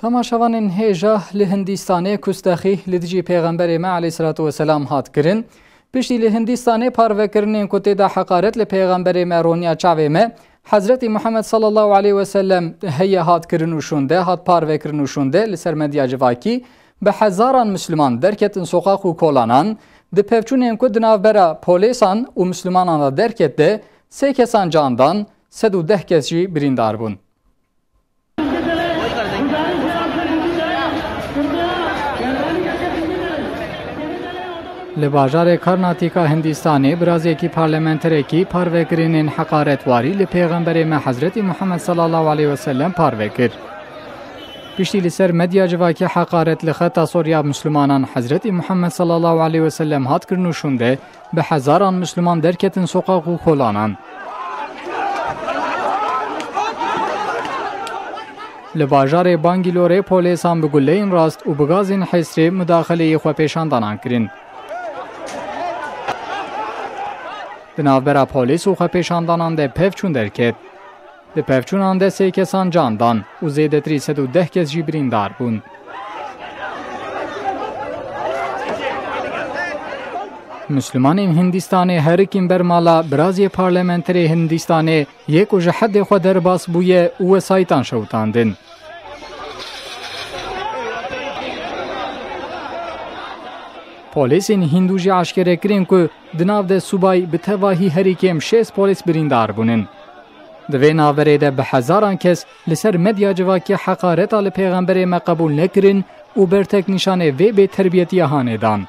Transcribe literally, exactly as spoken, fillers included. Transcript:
Temaşevanên hêja, li Hindîstanê kustexî li dijî Pêxemberê me aleyhisselatu vesselam hat kirin. Piştî li Hindîstanê parvekirinên ku tê de heqaret li Pêxemberê me roniya çavê me, Hezretî Muhammed sallallahu aleyhi ve sellem heye hat kirin û şûnde, hat parvekirin û şûnde li ser medya civakî, bi hezaran Misliman derketin soqaq û kolanan, di pevçûnên ku di navbera polêsan û Mislimanan de derket de sê kesan can dan, sed û deh kes jî birîndar bûn. Li bajarê Karnatîka Hindîstanê birazekî parlamenterekî parvekirinên heqaretwarî li Pêxemberê me Hezretî Muhammed sallallahu aleyhi ve sellem parve kir. Piştî li ser medya civakî heqaret li xeta sor ya Mislimanan Hezretî Muhammed sallallahu aleyhi ve sellem hat kirin û şûnde, bi hezaran Misliman derketin soqaq û kolanan. Li bajarê Bangîlorê polêsan bi guleyên rast û bi gazên hêsrê mudaxileyê xwepêşandanan kirin. Di navbera polês û xwepêşandanan de pevçûn derket. Di pevçûnan de sê kesan can dan û zêdetirî sed û deh kes jî birîndar bûn. Mislimanên Hindîstanê herikîn ber mala birazê parlamenterê Hindîstanê yê ku ji hedê xwe derbas bûye û wesayîtan şewitandin. Polêsên Hindû jî eşkere kirin ku di nav de subay bi tevahî herî kêm şêst polês birîndar bûnin. Di vê navberê de bi hezaran kes li ser medya civakî heqareta li Pêxemberê me qebûl nekirin û bertek nîşanê vê bêterbiyetiya hanê dan.